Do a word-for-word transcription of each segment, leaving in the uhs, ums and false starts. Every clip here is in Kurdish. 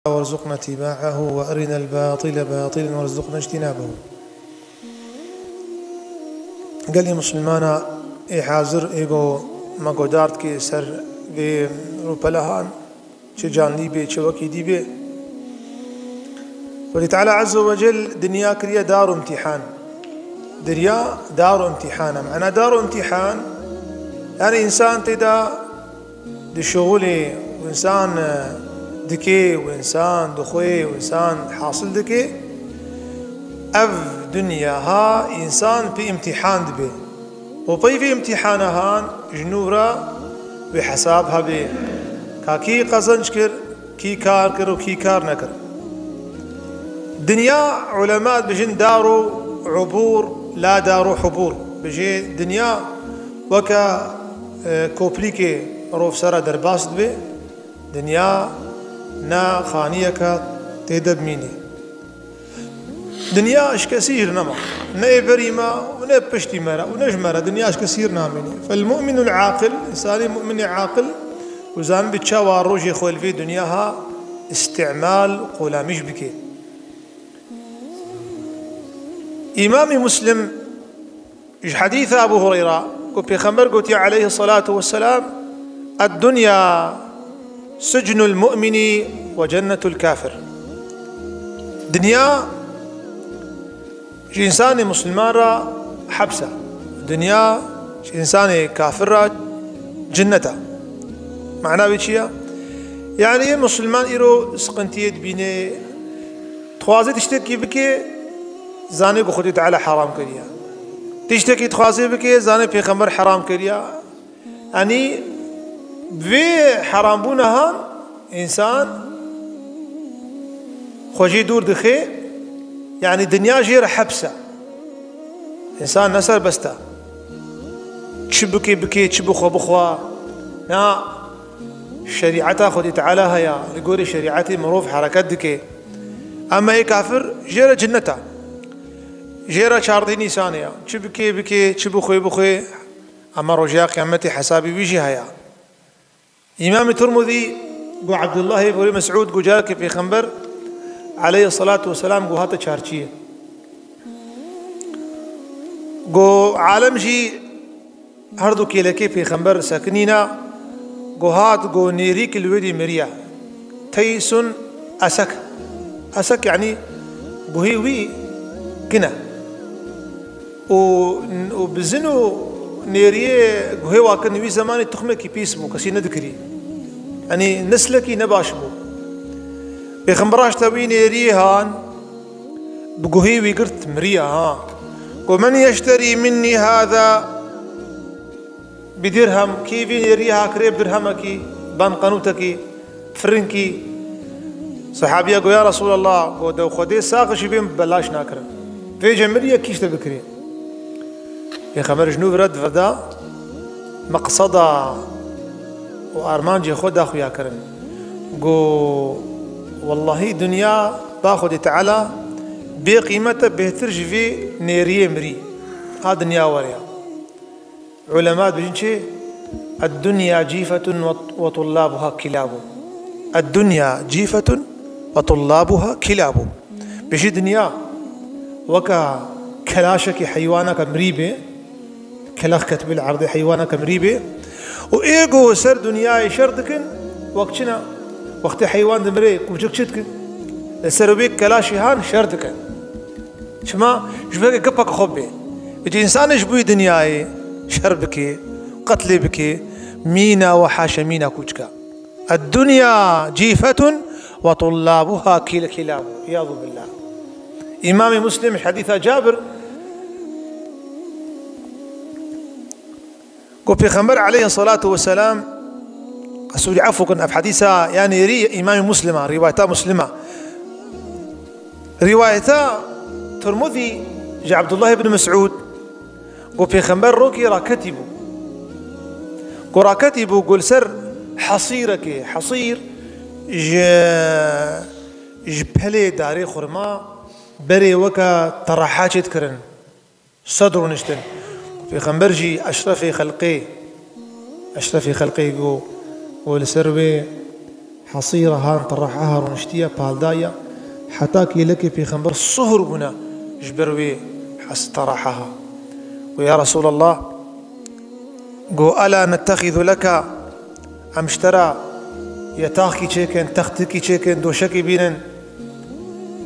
وارزقنا اتباعه وأرنا الباطل باطلا وارزقنا اجتنابه. Gelê Musulmana ê hazir, ê go me godart ke ser vê rûpelehan, çi canlî bê, çi wekî dî bê. Xwedê Teala Azze ve Cel dinya kiriye dar û imtîhan. Dinya dar û imtîhan e. Mana dar û imtîhan, yani însan tê de dişixulê û însan, e, dike û însan dixwe û însan hasil dike. Ev dinya ha însan pê îmtîhan dibe. Û pey vê îmtîhana han ji nû re wê hesab hebe. Ka kî qezenc kir, kî kar kir û kî kar nekir. Dinya ulema dibêjin dar û ubûr, la dar û hubûr. Bijê dinya weke, e, koprîkê mirov sera derbas dibe. Dinya ne xaniyeke tê de bimînî. Dinya ji kesî hîr nema. Ne ê berî me û ne piştî me re û ne ji me re. Dinya ji kesî hîr namînî. Fel mu'minul aqil, însanê mu'minê aqil û zanibî çawa rojê xwe li vê dinya ha îstîmal, qolamîş bike. Îmamê Muslim ji hedîsa Ebû Hureyra ku Pêxember gotiye aleyhissalatu vesselam, "Eddunya sicnul mu'mini ve cennetul kafir." Dinya ji însanê Musulman re heps e. Dinya ji însanê kafir re cinnet e. Mana wê çi ye? Yani yê Musulman îro siqintiyê dibîne, dixwaze tiştekî bike, zanê ku Xwedê Teala heram kiriye. Tiştekî dixwaze bike, zanê Pêxember heram kiriye. Yanî vê herambûna han însan xwe jê dûr dixe, yanî dinya jê re heps e. Însan ne serbest e. Çi bike bike, çi bixwe bixwe. Na, şerîeta Xwedê Teala heye, li gorî şerîetê mirov hereket dike. Ema yê kafir jê re cinnet e. Jê re çardeh Nîsanê ye. Çi bike bike, çi bixwe bixwe. Ema roja qiyametê hesabê wî jî heye. Îmamê Tirmidî got, Ebdullahê Kurê Mesûd got, carekê Pêxember aleyhissalatu vesselam got hate çarçiyê. Got alem jî her du kêlekê Pêxember sekinîne, got hat, got nêrîk li wê dî miriye. Teysun esek. Esek yanî guhê wî kin e. Û, û bizin û nêriyê guhê wa kin wî zemanê tuxmekî pîs bû, kesî nedikirî. Yanî neslekî nebaş bû. Pêxembera ji te wî nêriyê han, bi guhê wî girt, miriye ha. Got, "Men yeşterî minnî hâzâ bi dirhem." Kî vî nêriyê ha kirê bi dirhemekî, banqenûtekî, firinkî? Sehabiya got, "Ya Resûlallah," got, "Dew Xwedê sax jî bên belaş nakirin. Vê cemiliyê kî ji te bikirê?" Pêxember ji nû vira di vir de meqseda û armancê xwe da xuya kirin. Got, "Wellahî dinya ba Xwedê Teala bê qîmet e, bêhtir ji vê nêriyê mirî." Ha dinya were ya. Ulema dibêjin çi? "Eddunya cîfetun ve, ve tullabuha kilabu." "Eddunya cîfetun ve tullabuha kilabu." Bijî dinya weka kelaşekî heywaneke mirî bê, kelax ketibî li erdê heywaneke mirî bê û ê ku ser dinyayê şer dikin, wek çi ne? Wextê heywan dimire, kûçik çi dikin? Li ser wê kelaşî han şer dikin. Çima? Ji ber ku gepek xwe bê. Vêca însanê ji bo dinyayê şer bike, qetlê bike, mîna we haşa mîna kûçika. "Eddunya cîfetun ve tullabuha kil-, kilabu." Îyadu billah. Îmamê Muslim ji hedîsa Cabir got, Pêxember aleyhissalatu vesselam, Resûlî efû kin, ev hedîsa ya nêrî Îmamê Muslim a, rîwayeta Muslim a. Rîwayeta Tirmidî ji Abdullah ibn Mesûd, got, Pêxember rokê raketî bû. Got, raketî bû, got, li ser hesîrekê. Hesîr ji, ji pelê darê xurma berê weke tereha çêdikirin. Sed rûniştin. Pêxember jî eşrefê xelqê, eşrefê xelqê got, got, li ser wê Hesîra han teraheha rûniştiye, paldaye, heta kêlekê pêxember suhur bûne ji ber wê hes-, teraheha. Û ya Resûlallah, got, "Ela nettexizu leke, em ji te re yetaxkî çêkin, textikî çêkin, doşekî bînin."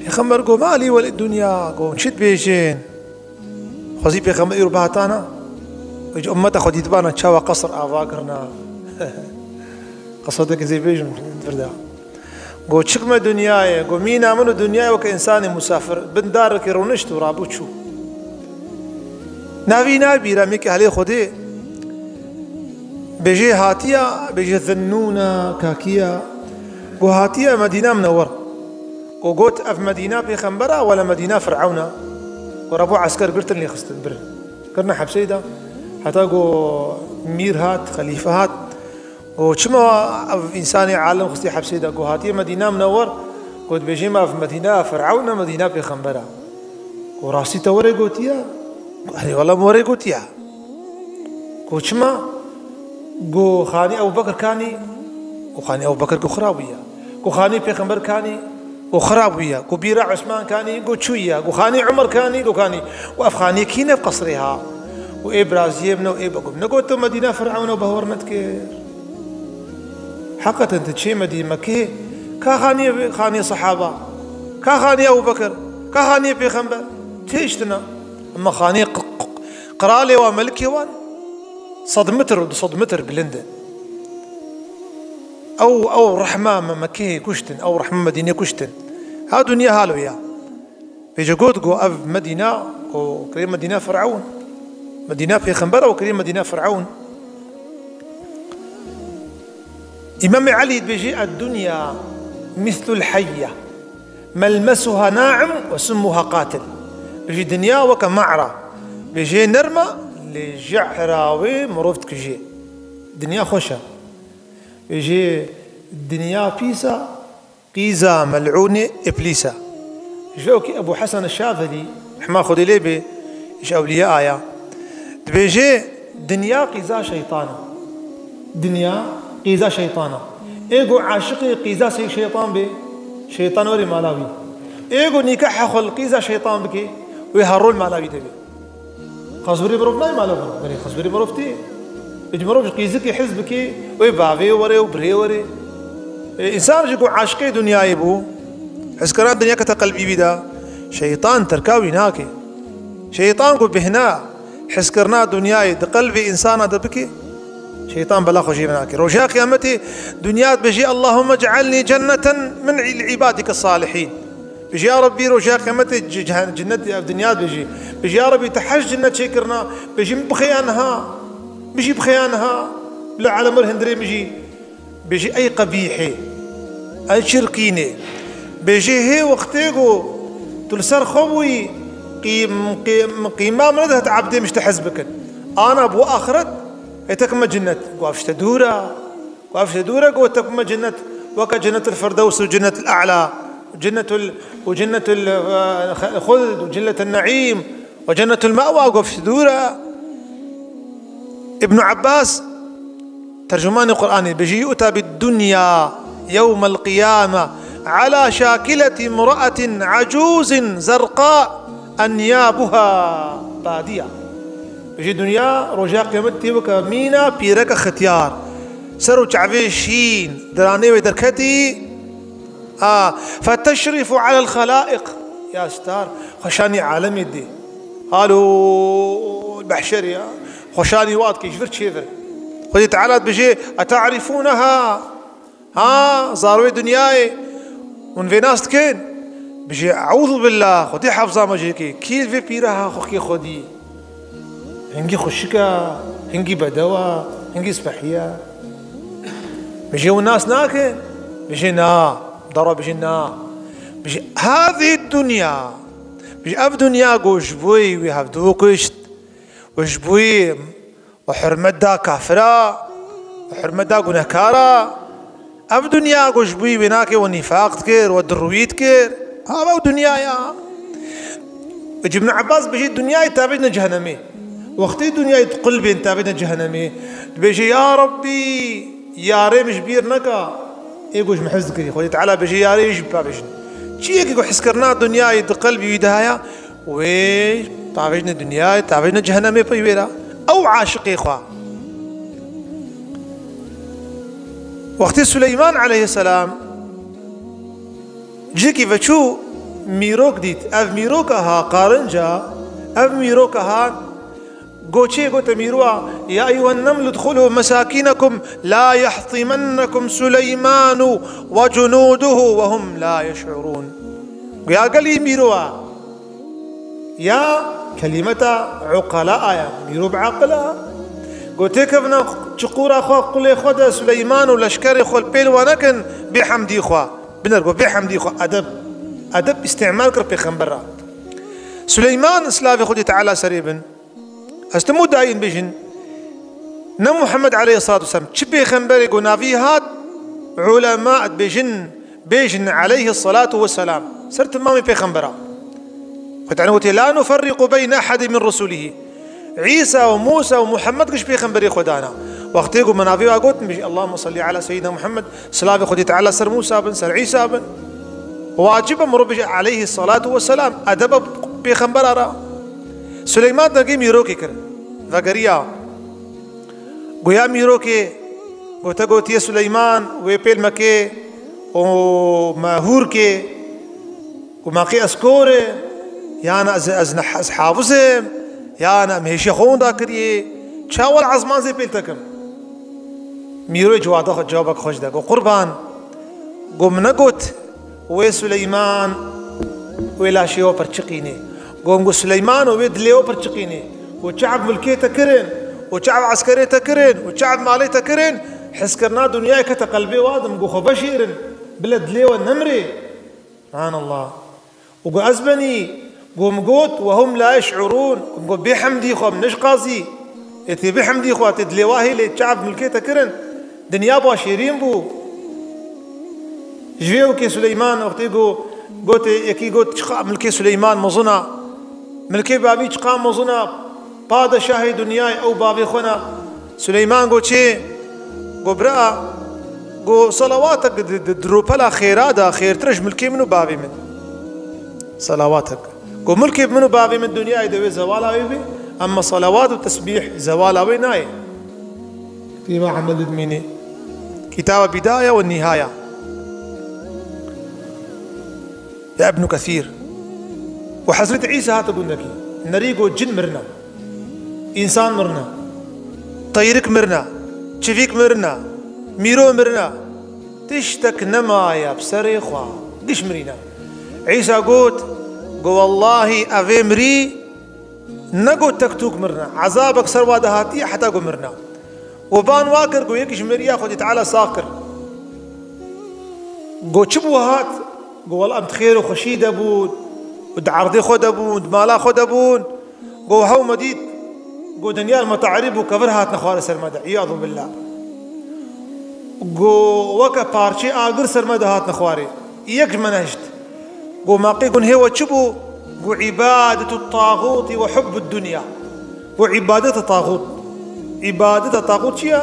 Pêxember got, "Ma lî welî dunya." Got, "Çi dibêjin?" Xwezî pêxember îro bihatana, wê ji ummeta xwe dîtibana çawa qesr ava kirina. Qesreteke zê bêjim vir de. Got, "Çik me dinyayê?" Got, "Mîna min û dinyayê weke însanê musafir, bin darekê rûnişt û rabû çû." Navî nabîra mîke helê Xwedê. Bêjê hatiya, bêjê Zinnûna, kakiya. Got, "Hatiya Medîna Minewwer." Got, got, "Ev Medîna pêxembera, wele Medîna Fir'ewna." Got, "Rabû esker girtin lê xistin birin. Kirine hepseyê de." Heta got, mîr hat, xelîfe hat. Got, "Çima ev însanê alim xistî hepseyê de?" Got, "Hatiye Medîna Minewwer." Got, "Bêjê me ev Medîna Fir'ewna, Medîna pêxembera." Got, "Rastî te werê gotiye?" Got, "Erê wele min werê gotiye." Got, "Çima?" Got, "Xanî Ebu Bekir kanî?" Got, "Xanî Ebu Bekir got xira bûye." Got, "Xanî pêxember kanî?" Got, "Xira bûye." Got, "Bîra Usman kanî?" Got, "Çûye." Got, "Xanî Umer kanî?" Got, "Kanî." Got, "Ev xanî kî ne ev qesrê ha?" Got, "Ê biraziyê min û ê be-, got, "Min negot tu Medîna Fir'ewna bawer nedikir?" Heqeten tu çê Medî-, Mekê, ka xaniyê, xaniyê sehaba, ka xaniyê Ebu Bekir, ka xaniyê pêxember, tê ji tine. Ema xaniyê q-, q-, qiralê wan, melikê wan, sed metr û du sed metr bilind e. Ew, ew rehma Me-, Mekê kuştin, ew rehma Medînê kuştin. Ha dinya halo ya. Vêce got, got, ev Medîna, got, kirê Medîna Firewn. Medîna pêxember ew kirê Medîna Firewn. Îmamê Elî dibêjî, "Eddunya mislul heyye, melmesuha na'im ve summuha qatil." Bêjî, dinya weke ma'ra. Bêjê nerma, lê jehra wê mirov dikijê. Dinya xweş e. Bêjê, dinya pîs e, qîza mel'ûnê Îblîs e. Ji vê wekî Ebû Hesen Şazelî, rehma Xwedê lê bê, ji ewliya aya, dibêje, dinya qîza şeytan e. Dinya qîza şeytan e. Ê ku aşiqê qîza sey-, şeytan bê, şeytan werê mala wî. Ê ku nîkeha xwe li qîza şeytan bike, wê her rol mala wî de bê. Qasbirê mirov nayê mala xwe. Belê, qasbirê mirov tê. Ê, mirov ji qîzikê hez bike, wê bavê were û birê were. Ê, însan jî ku aşiqê dinyayê bû, hizkirina dinya kete qelbî wî de, şeytan terka wî nake. Şeytan ku bêhna hizkirina dinyayê di qelbê însana de bike, şeytan bela xwe jê nake. Roja qiyametê dinya dibêje, "Allahümme ce'alni cenneten min ibadike salihîn." Bêjî, "Ya Rebbî, roja qiyametê ci-, cehen-, cinnet ev dinya dibêjî." Bêjî, "Ya Rebbî, tu heşt cinnet çêkirina." Bêjî, "Min bixeya niha. Min jî bixeya niha. Bila alemir hindirê min jî." Bêjî, "Ey qebîhê, ey çirkînê." Bêjî, "Hê wextê ku tu li ser xwe bûyî, qîm-, qîm-, qîma min nedihat ebdê min ji te hez bikin. Ana bo axiret, ê te kime cinnet." Got, "Ev ji te dûr e." Got, "Ev ji dûr e." Got, "Te ku me cennet, weke cennetul Firdews û cennetul A'la, cennetul, û cennetul, eh, Xuld û cennetul Ne'îm û cennetul Me'wa." Got, "Ev ji dûr e." Ibn Abbas, tercümanê Qur'anê, bêjî, "Yu'ta bid dunya yewmel qiyame ala şakileti imra'atin acuzin zerqa enyabuha badiya." Bêjî, dinya roja qiyamet tê weke mîna pîreke xityar. Ser û çavê şîn, diranê wê derketî. Ha, feteşrifu alel xalaiq. Ya star, xweşanî alemê dê. Halo, behşer ya. Xweşanî wat kê ji vir çêvir. Xwedê Teala dibêje, "Eta'rifûneha?" Ha, zarwê dinyayê. Hûn vê nas dikin? Bêje, "Eûzu billah, Xwedê hefza me jê ke. Kî li vê pîreha xwe kê xwedî?" Hingî xweşik e, hingî bedew e, hingî spehî ye. Bêje, "Hûn nas nakin?" Bêje, "Na." Dara bêje, "Na." Bêje, "Hezî dunya." Bêje, "Ev dinya ku ji bo wî hevdû kuşt û ji bo wî û hurmet da kafira, û hurmet da gunehkara. Ev dinya ku ji bo wî wê nake, we nîfaq dikir, we dirûyî dikir. Ha, ev dinya ya." Ji Ibn Abbas bêje, dinyayê tavêtine cehenemê. Wextê dinyayê di qulbên tavêtine cehenemê, dibêje, "Ya Rebbî, yarê min ji bîr neka." Ê ku ji min hez dikirî, Xwedê Teala bêje, yarê wî jî bipavêjin. Çiyekî ku hezkirina dinyayê di qelbî wî de heye, wê pavêjine dinyayê, pavêjine cehenemê pey wê re. Ew aşiqê xwe. Wextê Suleyman aleyhisselam cihekî veçû, mîrok dît. Ev mîroka ha qarinca, ev mîroka ha Goçê gote mîrwa, "Ya eyyuhen nemlu dxulu mesakînekum la yahtimennekum Suleymanu ve cunuduhu ve hum la yeş'urun." Go, "Ya gelî mîrwa." Ya kelîmeta uqala aya, mîro bi aqil a. Go, "Têkevna çiqûra xwe, qulê xwe de Suleyman û leşkerê xwe li pêl we nekin bê hemdî xwe." Biner go, "Bê hemdî xwe, edeb." Edeb îstîmal kir pêxember re. Suleyman, silavê Xwedê Teala serê bin, Ez tim û dayîn bêjin, ne Muhammed aleyhissalatu vesselam, çi pêxemberê ku navî hat, ulema dibêjin, bêjin aleyhissalatu vesselam, ser timamê pêxembera. Xwedê Teala gotiye, "La nuferriqu beyne ehadin min rusulihi." Îsa û Mûsa û Muhammed giş pêxemberê Xwedana. Wextê ku min navê wa gotin, bêjin, "Allahümme salli ala seyyidina Muhammed." Silavê Xwedê Teala ser Mûsa bin, ser Îsa bin. Wacib e mirov bêje aleyhi salatu vesselam, edeba pêxembera re. Suleyman dengê mîrokê kir. Vegeriya. Goya mîrokê, gote gotiye Suleyman, wê pêl mekê û me hûr kê. Û maqî ez kor im, yan ez, ez ne, ez hafiz im, yan em hêşiya xwe winda kiriye, çawa li ezman zê pêl tekim? Mîroyê cewada xwe, cewabek xweş de. Go, qurban, go min negot, wê Suleyman, wê laşê we pirçiqînê. Go, min go Suleyman û wê dilê we pirçiqînê. Û çav milkê te kirin, û çav eskerê te kirin, û çav malê te kirin, hizkirina dinyayê kete qelbê wa de, min go xwe veşêrin, bile dilê we nemirê. Subhanallah. Û got, "Ez benî." Got, "Min got, ve hum la yeş'urûn." Got, "Bê hemdî xwe min neşqazî." Ê tê bê hemdî xwe, tê dilê wa hêlê çav milkê te kirin. Dinya ba şêrîn bû. Ji vê wekê Suleyman wextê got, gotê, yekî got, "Çiqa milkê Suleyman mezin a. Milkê bavî çiqa mezin a." Padişahê dinyayê ew bavê xwe ne. Suleyman got çê? Got bira, got salawatek di, di, di rûpela xêra de xêrtir e ji milkê min û bavê min. Salawatek. Got milkê min û bavê min dinyayê de wê zewala wê bê, emma salawat û tesbîh zewala wê nayê. Fîma emel didmînê. Kitaba Bidaya ve Nihaya. Ya Ibn Kesîr. Û Hezret Îsa hate gundekî. Nerî got cin mirine. Însan mirine. Teyrik mirine. Çivîk mirine. Mîro mirine. Tiştek nemaye bi serê xwe. Giş mirîne. Îsa got, got, "Wellahî evê mirî." Negot tek tûk mirine. Ezabek ser wa de hatiye heta ku mirine. Û ban wa kir ku yek ji meriya Xwedê Teala sax kir. Got çi bû hat? Got wela em di xêr û xweşî de bûn û di erdê xwe de bûn, di mala xwe de bûn. Got hew me dît, got dinya li me te'rîb û kevir hatine xwarin ser me de. Îyadu billah. Got weke parçeyê agir ser me de hatine xwarin. Yek ji me nehişt. Got maqê gunhê we çi bû? Got îbadetu taxûtî ve hubbu dunya. Got îbadeta taxût. Îbadeta taxût çi ye?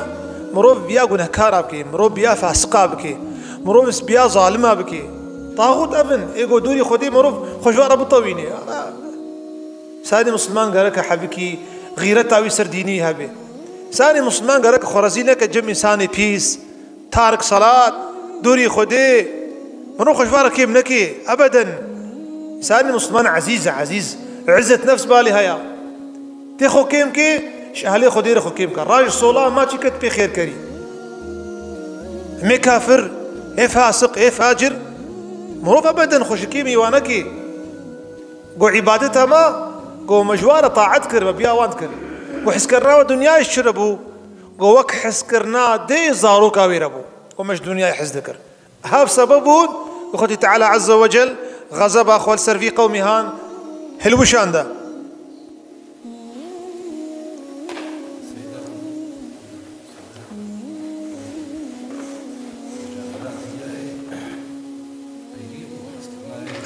Mirov biya gunehkara bike, mirov biya fasiqa bike, mirov biya zalima bike. Taxût ev in, ê got dûrî Xwedê mirov xwe ji we re bitewîne. Sanê Musliman gereke hebikî, xîreta wî ser dînî hebe. Sanê Musliman gereke xwe rezî neke cem însanê pîs. Tarik salat, dûrî Xwedê, mirov xwe ji van re kêm neke, ebeden. Însanê Musliman ezîz e, ezîz. Îzzet nefs balê heye. Tê xwe kêm ke, ji ehlê Xwedê re xwe kêm ke. Raj sola ma çi ket pê xêr kerî. Hemê kafir, ê fasiq, ê facir. Mirov ebeden xwe ji kêmî wan neke. Go îbadeta me, go me ji wan re taet kir, me biya wan dikir. Go hizkirina we dinyayê ji çi re bû? Go wek hizkirina dê zaroka wê re bû. Go me ji dinyayê hiz dikir. Hev sebeb bûn, Xwedî Teala Azze ve Cel xezeba xwe li ser vî qewmî han hilwişande.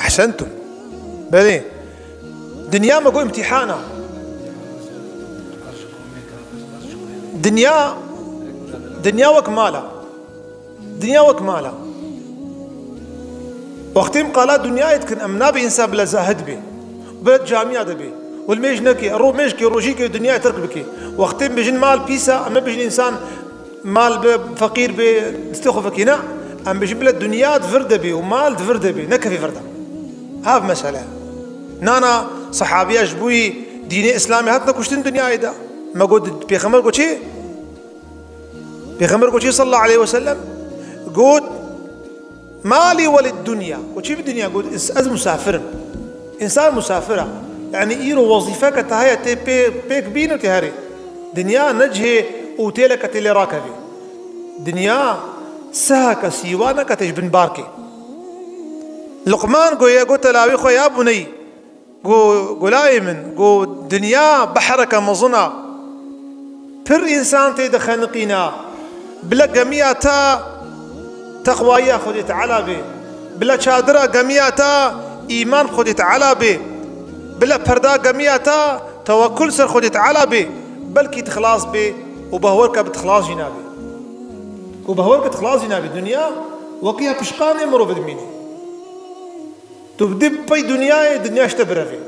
Ehsentum. Belê. Dinya me got îmtîhana. Dinya, dinya wek mala. Dinya wek mala. Wextê em qala dinyayê dikin, em nabê însan bila zahid bê, bila camiya de bê, û li mêj neke, ro-, mêj ke, rojî ke, dinyayê terk bike. Wextê em bêjin mal pîs e, em nebêjin însan mal bi feqîr bê, destê xwe vekê. Ne, em bêjin bila dinya di vir de bê û mal di vir de bê, nekevê vir de. Ev mesele. Nana, sehabiya ji bo yî dînê Îslamê hatine kuştin dinyayê de. Me got, Pêxember got çi? Pêxember got çi sallallahu aleyhi ve sellem? Got, "Malî welid dunya." Got çi bi dinya? Got, "Ez, ez musafir im." Însan musafir e. Yanî îro wezîfeke te heye tê pê, pêk bîn û tê herê. Dinya ne cihê otêleke tê lê rakevî. Dinya seheke sîwaneke tê ji bin barkê. Luqman goye, gote lawê xwe, "Ya buney," Go, go layê min, go, dinya behreke mezin a. Pir însan tê de xeniqîna. Bila gemiya te teqwayiya Xwedê Teala bê. Bila çadira gemiya te îman Xwedê Teala bê. Bila perda gemiya te tewekkul ser Xwedê Teala bê. Belkî tu xilas bê û bawer ke bi tu xilas jî nabê. Û bawer ke tu xilas jî nabê. Dinya wekî ya pişqanê mirovê dimînê. Tu dê pey dinyayê, dinya ji te birevê.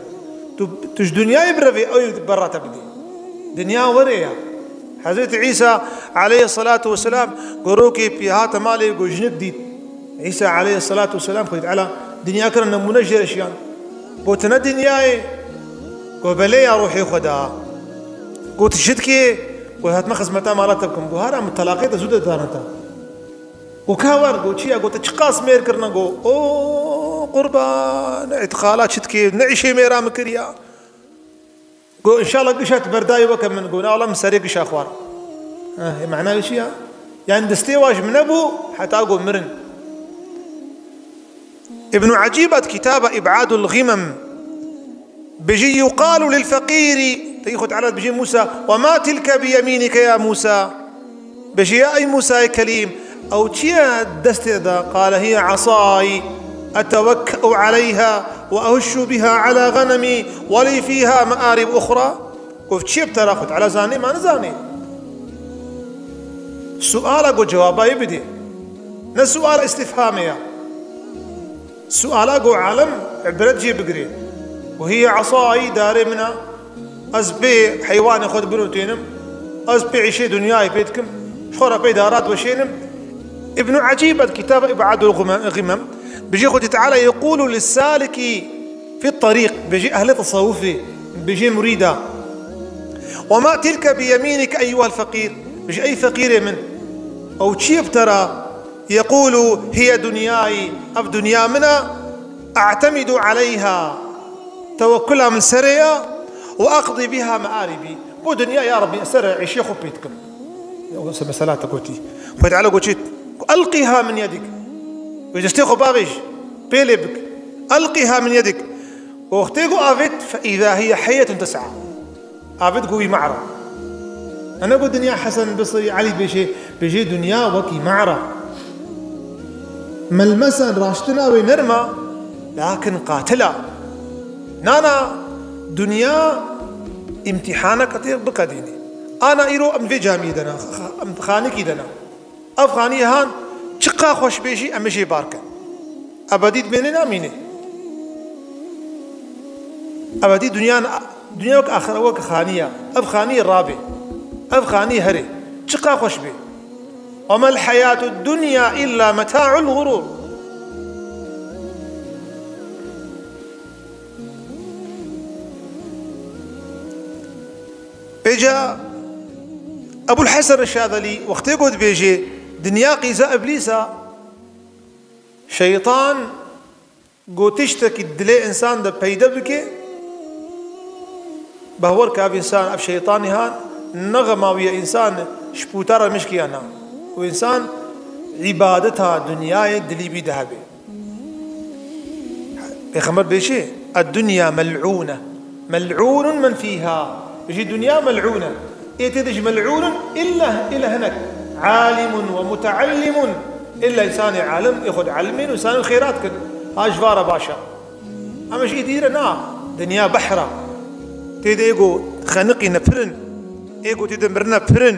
Tu, tu ji dinyayê birevê, ew ê berra te bidê. Dinya werê ya. Hezretî Îsa aleyhisselatu vesselam gorokê pê hate malê, go jinik dît. Îsa aleyhisselatu vesselam Xwedê Teala dinya kir nemûne jê re şiyan. Got, "Ne dinyayê?" Go, "Belê ya ruhê xwe da." Got, "Ji dikê?" Go, "Hatime xizmeta mala te bikim." Go, "Hara min telaqê te zû de dane te." Go, "Ka wer?" Go, "Çi ya?" Go, "Te çiqas mêr kirine?" Go, "O qurban, îtixala çi dikê, ne îşê mêra min kiriya." Go, "Înşallah gişa tu berdayî weke min." Go, "Na wela min serê gişa xwar." Eh, e, mena wî çi ya? Yani destê wa ji min nebû, heta go mirin. Ibn Ecîb hat kitaba Îb'adul Gimem. Bêjî, "Yuqalu lil feqîrî", tê Xwedê Teala dibêjê Mûsa, "Ve ma tilke bi yemînike ya Mûsa?" Bêjî, "Ya ey Mûsayê Kelîm, ew çi ye destê de?" Qale, "Hiye esayî, etewekkeu aleyha ve ehuşşu biha ala ghanemî ve lî fîha mearib uxra." Got, "Çi ye bi te re, Xwedê Teala zanê, ma nizanê?" Suala got, cewaba yê bidê. Ne suala îstîfhamê ya. Suala ku alem ibret jê bigirê. Û hiye esayî, darê min e, ez pê heywanê xwe dibirûtênim, ez pê îşê dinyayê pê dikim, ji xwe re pê dara diweşênim. Îbnû Ecîb di kitaba Îb'adul Gimem, Gimem, bijî Xwedî Teala yekûlu lissalikî fî terîq, bijî ehlê tesewufê, bijî murîda. Wema tilke biyemînik eyyuhel feqîr, bijî ey feqîrê min, ew çi ye bi te re? Yekûlu hiye dunyayî, ev dinya min e, e'temidu aleyha, tewekkula min serê ye, ve eqdî biha mearibî. Bo dinya, ya Rebbî, ez ser îşê xwe pê dikim. Ew se mesela te gotî. Xwedê Teala got çi? Elqîha min yedik. Wê destê xwe bavêj, pê lê bik. Elqîha min yedik. Wextê ku avêt, fe îza hiye heyetun tes'a. Avêt ku wî me'ra. Ene ku dinya Hesen Bisrî, Elî dibêjê, bêjê dinya wekî me'ra. Melmesen raştina wê nerma, lakin qatila. Nana dinya îmtîhaneke tê biqedînê. Ana îro em vê camiyê de ne, xa-, em xanikî de ne. Ev xaniyê han çiqa xweş bê jî em ê jê bar kin. Ebedî dimêne namîne. Ebedî dinya, dinya wek axire, wek xanî ya. Ev xanî rabê. Ev xanî herê. Çiqa xweş bê. Ve mel heyatu dunya illa meta'ul gurur. Vêca Ebul Hesen Şazelî wextê got dibêjê, dinya qîza îblîs e, şeytan got tiştekî dilê însan de peyde bike, behwer ke ev însan, ev şeytanî han, nexema wî ye însan ji pûta re mişkiya na. Û însan îbadeta dinyayê dilî bî de hebe. Pêxember bêjê, "Eddunya mel'ûne, mel'ûnun men fîha." Bêjî, "Dinya mel'ûne." Ê tê de jî mel'ûnun illa, illa hinek. Alimun ve muteallimun. Illa însanê alim, ê xwe dielmên û însanên xêrat kin. Ha ji vara baş e. Ama ji ê dîre na. Dinya behra. Tê de ê ku xeniqîne pirin. Ê ku tê de mirine pirin.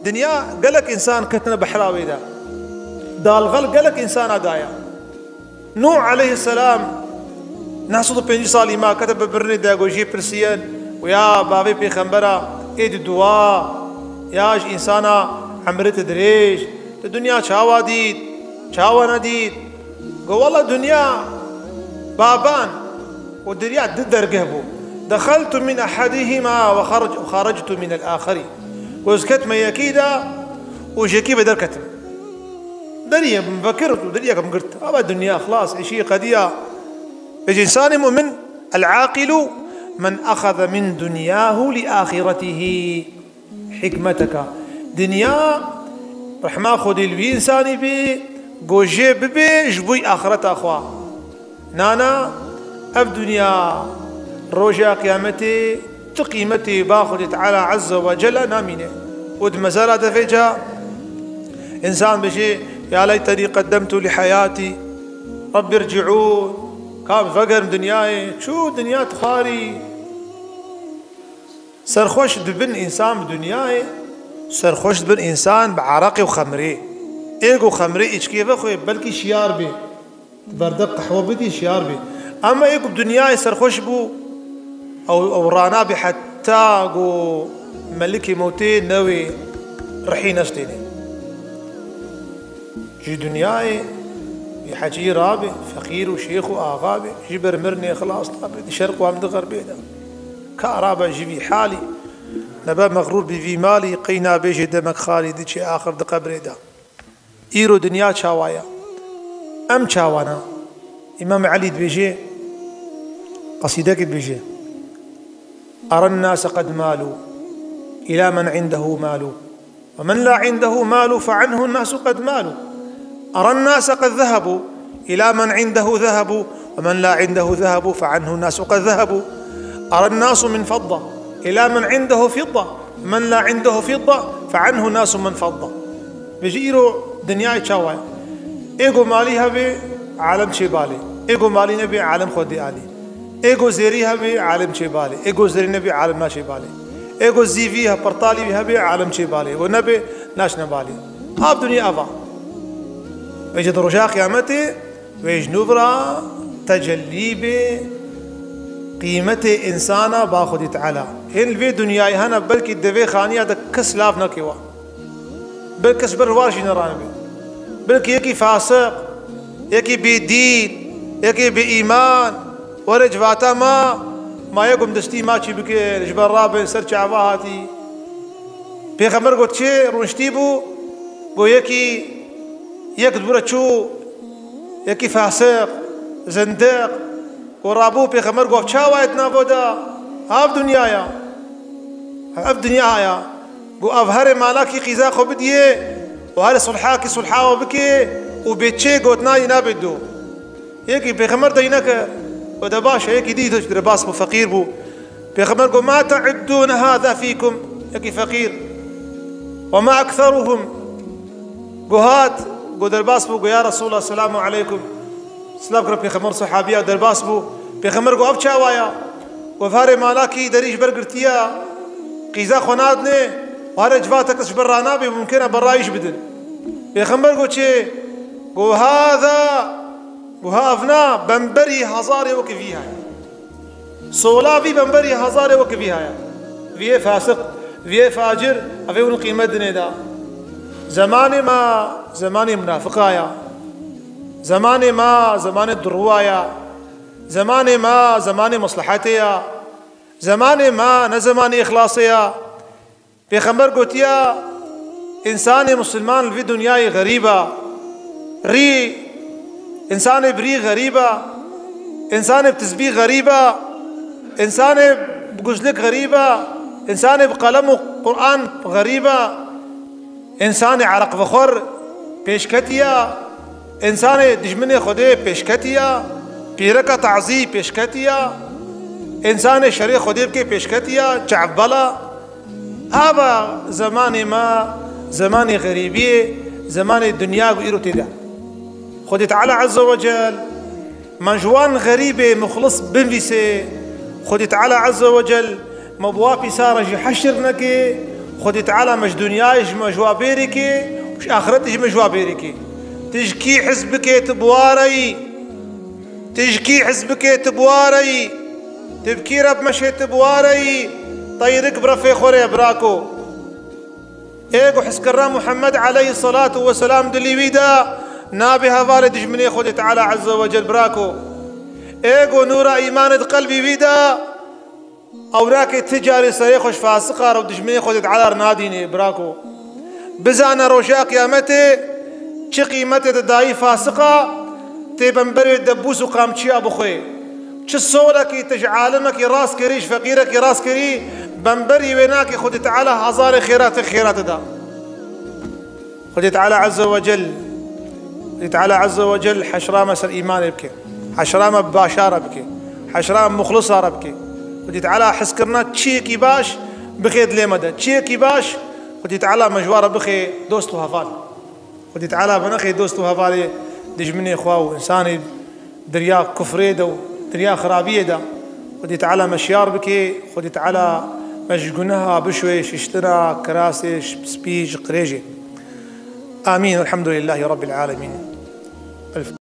Dinya gelek însan ketine behra wê de. Dalxel gelek însana daye. Nûh aleyhisselam neh sed û pêncî salî ma kete bi birnê de, go jê pirsiyen û ya bavê pêxembera ê di dua ya ji însana emrê te dirêj, tu dinya çawa dît, çawa nedît? Go wela dinya baban û diriya di dergeh bû. Dexeltu min ehedihima ve xarec-, xaractu min el-axeri. Go ez ketime yekî de û ji yekî ve derketim. Deriyê min vekir û diriyek min girt. Ava dinya xilas, îşî qediya. Vêjî însanê mumin, el-aqilu men axaze min dunyahu li axiretihi hikmeteka. Dinya rehma Xwedê li wî însanî bê, go jê bibê ji bo axireta xwe. Nana, ev dinya roja qiyametê tu qîmetê ba Xwedê Teala Azze ve Celle namîne. Û di mezara de vêca însan bêje, "Ya leytenî qeddemtu li heyatî, Rabbî rciûn." Kam vegerim dinyayê, çû dinya dixwarî. Serxweş dibin însan bi dinyayê, serxweş dibin însan bi ereqê û xemrê. Ê ku xemrê îçkê vexwe, belkî şiyar bê. Berde qehwe bidî, şiyar bî. Ama ê ku bi dinyayê serxweş bû, ew, ew rana bî heta ku melikê mewtê newê rihî nestênê. Ji dinyayê wî hecî rabê, feqîr û şêx û axa bê, ji ber mirinê xilas nabê, di şerq wan di xerbê de. Ka rabe ji vî halî, nebe mexrûr bi vî malî, qey nabêjê demek xalî diçê axir di qebrê de. Îro dinya çawa ya? Em çawa ne? Îmam Elî dibêje, qesîdekê dibêje, "Eren nase qed malu ila men indehu malu, ve men la indehu malu fe anhu nasu qed malu. Eren nase qed zehebu ila men indehu zehebu, ve men la indehu zehebu fe anhu nasu qed zehebu. Eren nasu min fedda ila men indehu fidda, ve men la indehu fidda fe anhu nasu min fedda." Vêjî îro dinyayê çawa ye? Ê ku malî hebe, alem çê balê. Ê ku malî nebe, alem xwe dê alî. Ê ku zêrî hebe, alem çê balê. Ê ku zêrî nebe, alem naçê balê. Ê ku zîvî he, pirtalî hebe, alem çê balê. Ê ku nebe, naçne balê. Av dinya ava. Vêjî di roja qiyametê, wê ji nû vira tecellî bê qîmetê însana ba Xwedî Teala. Hên li vê dinyayê hene, belkî di vê xaniya de kes lav nake wa. Belkî kes ber war jî neranibe. Belkî yekî fasiq, yekî bêdîn, yekî bêîman, were civata ma, ma yek gumdestî ma çî bike, ji ber rabin ser çava hatî. Pêxember got çê rûniştî bû, got yekî, yek dibûre çû, yekî fasiq, zindiq, got rabû, pêxember got çawa yê di navo de, ev dinya ya. Ev dinya ya. Got ev herê malakî qîza xwe bidiyê û herê sulhakî sulha we bikê û bê çê gotina yî nabê do. Yekî pêxember dey neke, got de baş e, yekî dî derbas bû, feqîr bû. Pêxember got, "Ma te'iddûne hâzâ fîkum?" Yekî feqîr. "Ve ma ekseruhum?" Got hat, got derbas bû, got, "Ya Resûlallah, selamu aleykum." Silav kir pêxember, sahabiya derbas bû. Pêxember got, "Ev çawa ya?" Got, "Ev herê malakî derî ji ber girtiya, qîza xwe nadinê, û herê civata kes ji ber ranabê, mumkin e berayî jî bidin." Pêxember got, "Çê?" Got, "Hâzâ." Got, "Ha ev na, bemberî hezarê wekî vî heye." Sola vî bemberî hezarê wekî vî heye. Vî yê fasiq, vî yê facir, evê hûn qîmet dinê da. Zemanê ma, zemanê munafiqa ya. Zemanê ma, zemanê dirûwa ya. Zemanê ma, zemanê meslehetê ya. Zemanê ma, ne zemanê îxlasê ya. Pêxember gotiya, însanê misilman li vî dinyayê xerîb e. Rî, însanê bi rî xerîb e. Însanê bi tizbî xerîb e. Însanê bi guzlik xerîb e. Însanê bi qelem û Quran xerîb e. Însanê ereqvexwer pêşketî ye. Însanê dijminê Xwedê pêşketî ye. Pîreka tazî pêşketî ye. Însanê şerê Xwedê bike pêşketî ye. Çavbela. Ava zemanê me, zemanê xerîbiyê, zemanê dinya ku îro tê de. Xwedê Teala Azze ve Cel, me ji wan xerîbê muxlis binvîsê. Xwedê Teala Azze ve Cel, me bi wa pîsa re jî heşir neke. Xwedê Teala me ji dinyayê ji me ji wa bêrê ke, ji axiretê jî me ji wa bêrê ke. Tu ji kî hez bike, tu bi wa re yî. Tijkî hez bike tu bi wa re yî, tibkî re bi meşê tu bi wa re yî, teyrik bi refê xwe re ye, birako. Ê ku hizkirina Muhammed aleyhisselatu vesselam dilî wî de, nabe hevalê dijminê Xwedê Teala Azze ve Cel, birako. Ê ku nûra îmanê di qelbî wî de, ew nake ti carî serê xwe ji fasiqa re û dijminê Xwedê Teala re nadînê, birako. Bizane roja qiyametê çi qîmetê te dayî fasiqa, tê bemberê debûs û qamçiya bi xwe. Çi sorekî te ji alimekî rast kirî, ji feqîrekî rast kirî, bemberî wê nake Xwedê Teala hezarê xêra te xêra te da. Xwedê Teala Azze ve Cel, Xwedê Teala Azze ve Cel heşra me ser îmanê bike. Heşra me bi başa re bike. Heşra me muxlisa re bike. Xwedê Teala hizkirina çiyekî baş bixê dilê me de. Çiyekî baş, Xwedê Teala me ji wa re bixê dost û heval. Xwedê Teala me nexê dost û hevalê dijminê xwe û insanê derya kufrê de û derya xirabiyê de. Xwedê Teala me şiyar bike, Xwedê Teala me ji guneha bişoyê, şiştina kirasê, ji spî, ji qirêjê. Amîn. Elhamdulillahî Rabbil Alemîn.